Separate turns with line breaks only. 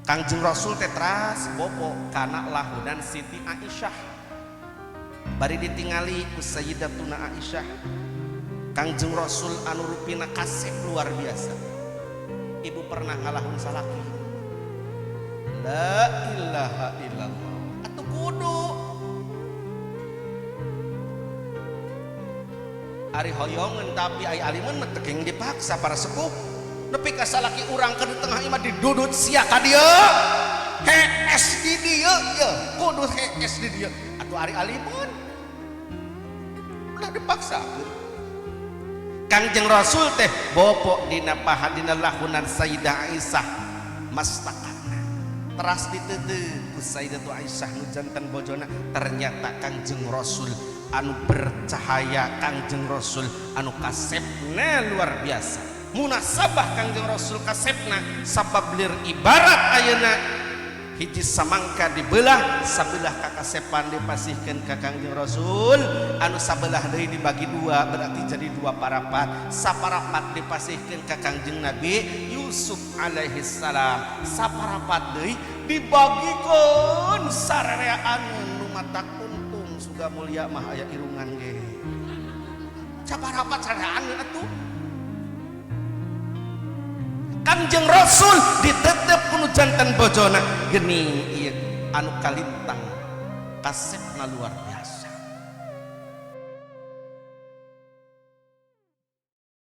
Kangjeng Rasul teh teras bobo kana lahunan Siti Aisyah. Bari ditingali ku Sayyidatuna Aisyah. Kangjeng Rasul anu rupina kasep luar biasa. Ibu pernah ngalahun salaki? La ilaha illallah. Atuh kudu. Ari hoyongeun tapi ai alimun mah teu kenging dipaksa para sepuh. Nepi ka salaki urang ke di tengah imah didudut sia ka dieu. Hees di dieu ieu, kudu hees di dieu. Atuh ari alimun ulah dipaksakeun. Kangjeng Rasul teh bobo dina paha dina lahunan Sayyidah Aisyah mastakana. Teras diteuteuh ku Sayyidatu Aisyah nu janten bojona, ternyata Kangjeng Rasul anu bercahaya, Kangjeng Rasul anu kasepna luar biasa. Munasabah Kangjeng Rasul kasepna sabab lir ibarat ayeuna hiji samangka dibelah sabelah kakasepan dipasihkeun ka Kangjeng Rasul, anu sabelah deui dibagi dua berarti jadi dua parapat, saparapat dipasihkeun ka Kangjeng Nabi Yusuf alaihi salam, saparapat deui dibagikeun sarereaan nu matak untung suga mulia mah aya irungan ge. Saparapat sarereaan atuh. Kangjeng Rasul ditetep kuno jantan bojona geuning ieu anu kalintang kasepna luar biasa.